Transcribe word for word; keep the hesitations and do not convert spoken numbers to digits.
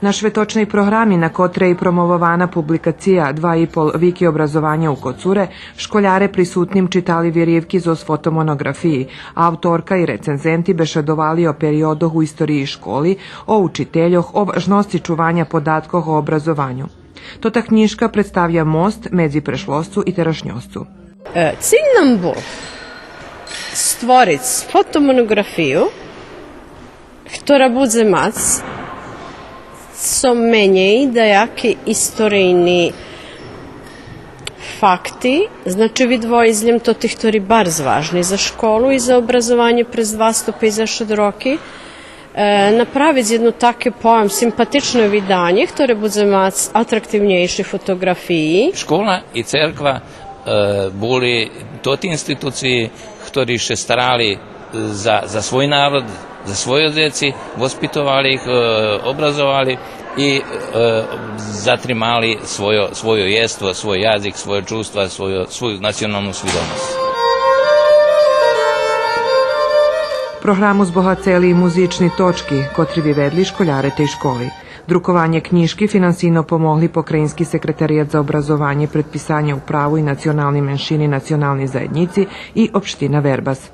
На шветочней програми, на котрей промовована публикация два и пол вики образованя у Коцуре, школяре присутним читали виривки зоз фотомоноґрафиї, а авторка и рецензенти бешедовали о периодох у историї школи, о учительох, о важносци чуваня податкох о образованю. Тота кнїжка представя мост медзи прешлосцу и терашньосцу. Е, циль нам бул створиц фотомоноґрафию хтора будзе мац цо менєй даяки историйни факти, значи, видвоїц лєм тоти хтори барз важни за школу и за образованє през двасто пейдзешат роки, е, направиц єдно таке, повем, симпатичне виданє, хторе будзе мац атрактивнєйши фотоґрафиї. Школа и церква, е, були тоти институциї хтори ше старали за, за свой народ, за свойо дзеци, воспитовали их, е, образовали и, е, затримали свойо, свойо єство, свой язик, свойо чувства, свойо, свою националну свидомосц. Програму збогацели и музични точки, котри виведли школяре тей школи. Друкованє кнїжки финансийно помогли Покраїнски секретарият за образованє, предписанє у праву и национални меншини, национални заєднїци и општина Вербас.